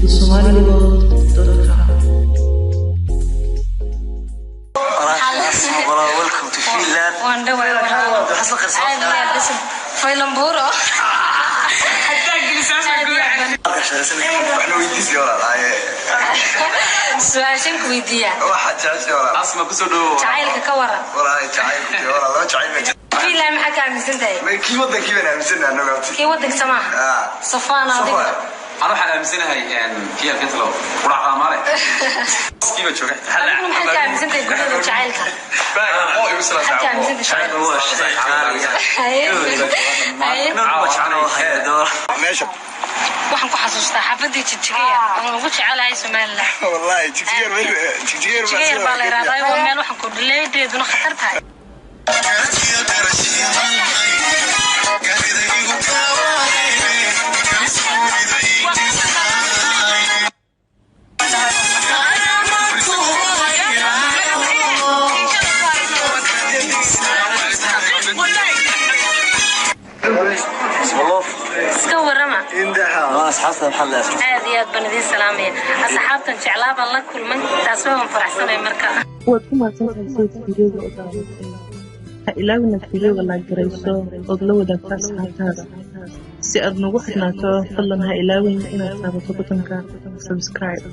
Somaliworld.com. Welcome to Finland. Waan dhawaa aad iyo aad bas faylambuuro. Waxna weydiisay walaal. Su-aashan ku weydiiya. Waxaad jeceshay walaal. Asma, kusoo dhawow. Jacaylka ka waran? Walaal, jacaylku dee walaal laba jacayl baa jira. Finland maxaa ka aaminsan tahay? Kii wadankii baan aaminsanahay annagu abti. Kii wadanka samaaha. Ah. Safaan, adiga? Ana waxaan aaminsanahay kii halkan talo quraacdaa maale kiiba jooga. Adiguna maxaad ka aaminsan tahay gurada jacaylka? Oo igu Maxaad ka aaminsan tahay jacaylka? Haye. Haye. Meesha. Waxaan ku xasuustaa xaafadii Jijigaya aan ugu jecelahay Somaliland. Wallahi Jigjigeer, Jigjigeer. Jijigayar baa la yidhahdaa, waa meel waxaan ku dhileedeeduna khatar tahay. Iska warama. Aad iyo aad baan idiin salaamaya, asxaabtan jeclaa baan la kulmay, taas waan faraxsanay marka. Waad ku mahadsantahay sida fiidiyowga u daawatay. Ha ilaawin inaad fiidiyowga like garayso ood la wadaagto asxaabtaada. Si aad nagu xidhnaato, fadlan ha ilaawin inaad taabato butonka subscribe.